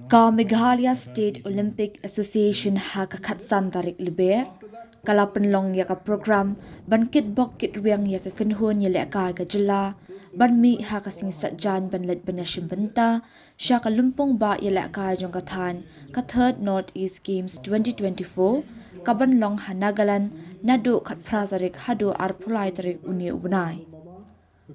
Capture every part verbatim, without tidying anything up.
Ka Meghalaya State Olympic Association ha ka khatsan tarik Lber ka la pynlong ïa ka program ban kitbok kitweng ïa ka kynhun ïalehkai ka jylla ban mih ha ka sngi Saitjaiñ ban leit ban ïashim bynta sha ka lympung bah ïalehkai jong ka thaiñ, ka Third North East Games twenty twenty-four, ka ban long ha Nagaland naduh khatphra tarik haduh arphew lai tarik une u bnai.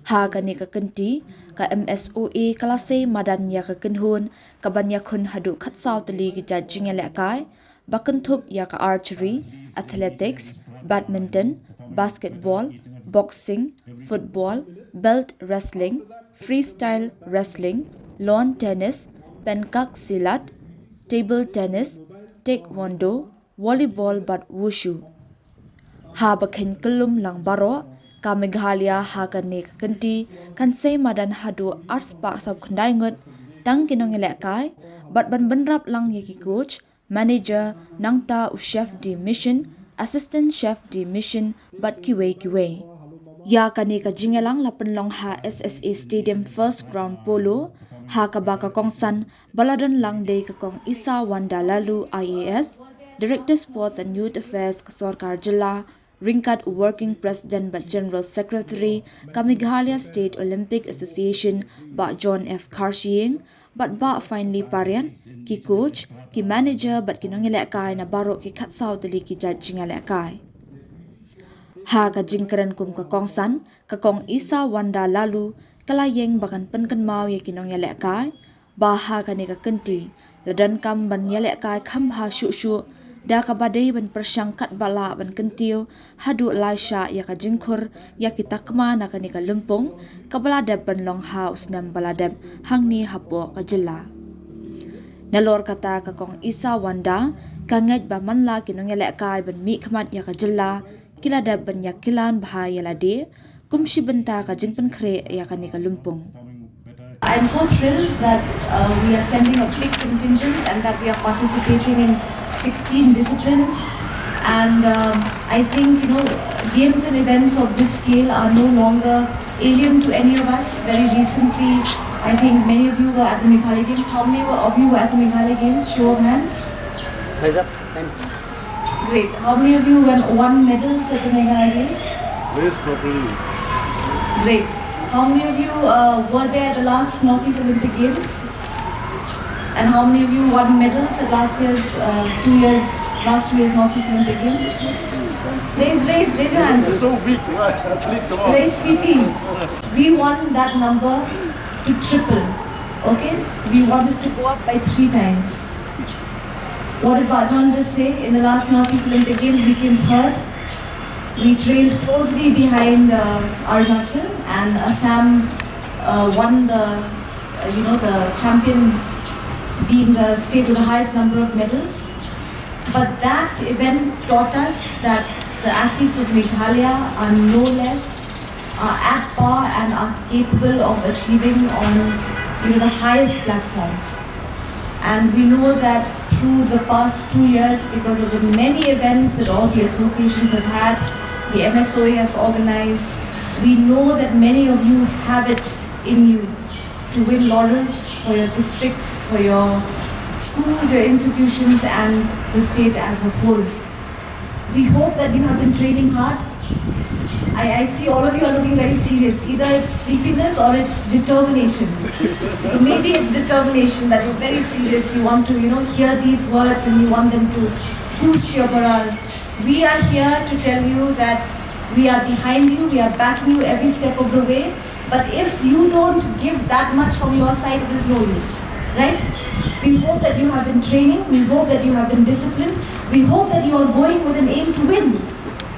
Ha kane ka kynti, ka M S O A ka la sei madan ïa ka kynhun ka ban ïakhun haduh khatsaw tylli ki jait jingïalehkai, ba kynthup ïa ka archery, athletics, badminton, basketball, boxing, football, belt wrestling, freestyle wrestling, lawn tennis, pencak silat, table tennis, taekwondo, volleyball bad wushu. Ha ba kheiñ kyllum lang baroh, ka Meghalaya ha kane ka kynti kan sei madan haduh arspah sawphew khyndai ngut tang ki nongïalehkai, bad ban bynrap lang ïa ki coach, manager, nangta u chef de mission, assistant chef de mission bad kiwei kiwei. Ïa kane ka jingïalang la pynlong ha S S A Stadium First Round Polo, ha kaba ka kongsan ba la don lang dei ka Kong Isawanda Laloo I A S, Director Sports and Youth Affairs ka Sorkar Jylla, ryngkat u Working President bad General Secretary ka Meghalaya State Olympic Association, Bah John F Kharshiing, bad Bah Finely Pariat, ki coach, ki manager bad ki nongïalehkai na baroh ki khatsaw tylli ki jait jingïalehkai. Ha ka jingkren kum ka kongsan, ka Kong Isawanda Laloo ka la ïeng ba kan pynkynmaw ïa ki nongïalehkai ba ha kane ka kynti la donkam ban ïalehkai kham bha shuh shuh, da kaba dei ban pyrshang katba lah ban kyntiew haduh lai shah ïa ka jingkhur ïa ki takma na kane ka lympung, kaba la dep ban long ha u snem ba la dep hangne hapoh ka jylla. Nalor kata, ka Kong Isawanda ka ngeit ba man la ki nongïalehkai ban mihkhmat ïa ka jylla, ki la dep ban ïakilan bha ïa lade kum shi bynta ka jingpynkhreh ïa kane ka lympung. I'm so thrilled that uh, we are sending a big contingent and that we are participating in sixteen disciplines. And um, I think, you know, games and events of this scale are no longer alien to any of us. Very recently, I think many of you were at the Meghalaya Games. How many were, of you were at the Meghalaya Games? Show of hands. Raise up. Time. Great. How many of you won, won medals at the Meghalaya Games? Raise properly. Great. How many of you uh, were there at the last Northeast Olympic Games? And how many of you won medals at last year's, uh, two years, last two years Northeast Olympic Games? Raise, raise, raise your hands. It's so big. Athlete, come on. Very sleepy. We want that number to triple. Okay? We want it to go up by three times. What did Bah John just say? In the last Northeast Olympic Games, we came third. We trailed closely behind uh, Arunachal, and Assam uh, won the, uh, you know, the champion, being the state with the highest number of medals. But that event taught us that the athletes of Meghalaya are no less, are at par and are capable of achieving on, you know, the highest platforms. And we know that through the past two years, because of the many events that all the associations have had, the M S O A has organized, we know that many of you have it in you to win laurels for your districts, for your schools, your institutions, and the state as a whole. We hope that you have been training hard. I, I see all of you are looking very serious. Either it's sleepiness or it's determination. So maybe it's determination that you're very serious. You want to, you know, hear these words and you want them to boost your morale. We are here to tell you that we are behind you, we are backing you every step of the way. But if you don't give that much from your side, it is no use, right? We hope that you have been training, we hope that you have been disciplined, we hope that you are going with an aim to win.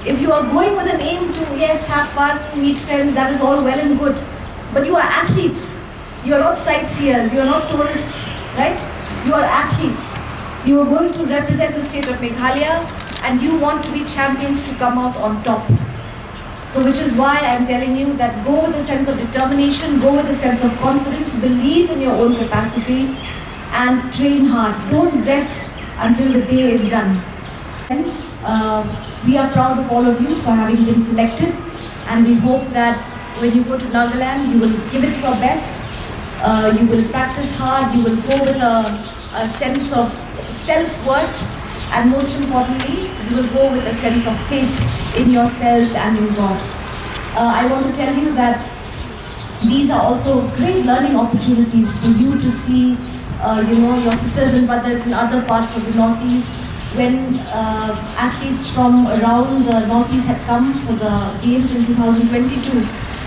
If you are going with an aim to, yes, have fun, meet friends, that is all well and good. But you are athletes. You are not sightseers, you are not tourists, right? You are athletes. You are going to represent the state of Meghalaya and you want to be champions to come out on top. So, which is why I'm telling you that go with a sense of determination, go with a sense of confidence, believe in your own capacity, and train hard. Don't rest until the day is done. And uh, we are proud of all of you for having been selected, and we hope that when you go to Nagaland, you will give it your best. Uh, you will practice hard, you will go with a, a sense of self worth, and most importantly, you will go with a sense of faith in yourselves and in God. Uh, I want to tell you that these are also great learning opportunities for you to see, uh, you know, your sisters and brothers in other parts of the Northeast. When uh, athletes from around the Northeast had come for the games in two thousand twenty-two,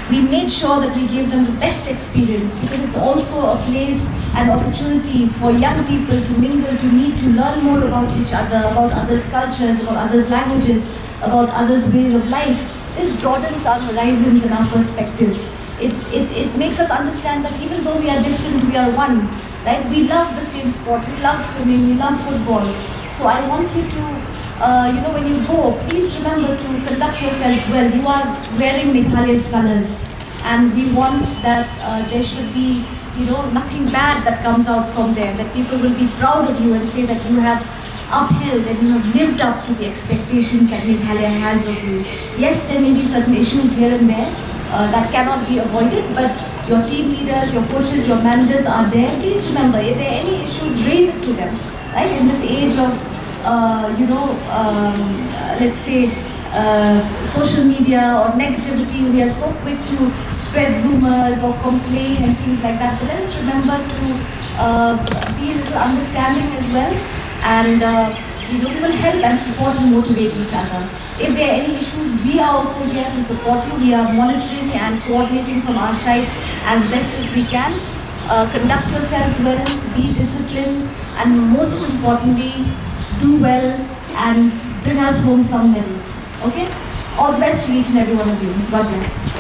we made sure that we gave them the best experience, because it's also a place, an opportunity for young people to mingle, to meet, to learn more about each other, about others' cultures, about others' languages, about others' ways of life. This broadens our horizons and our perspectives. It, it, it makes us understand that even though we are different, we are one. Right? We love the same sport. We love swimming. We love football. So I want you to, uh, you know, when you go, please remember to conduct yourselves well. You are wearing Meghalaya's colors, and we want that uh, there should be, you know, nothing bad that comes out from there. That people will be proud of you and say that you have upheld and you have lived up to the expectations that Meghalaya has of you. Yes, there may be certain issues here and there uh, that cannot be avoided, but your team leaders, your coaches, your managers are there. Please remember, if there are any issues, raise it to them. Right? In this age of, uh, you know, um, uh, let's say, uh, social media or negativity, we are so quick to spread rumors or complain and things like that. But let us remember to uh, be a little understanding as well, and uh, you know, we will help and support and motivate each other. If there are any issues, we are also here to support you. We are monitoring and coordinating from our side as best as we can. Uh, conduct yourselves well, be disciplined, and most importantly, do well and bring us home some medals. Okay? All the best to each and every one of you. God bless.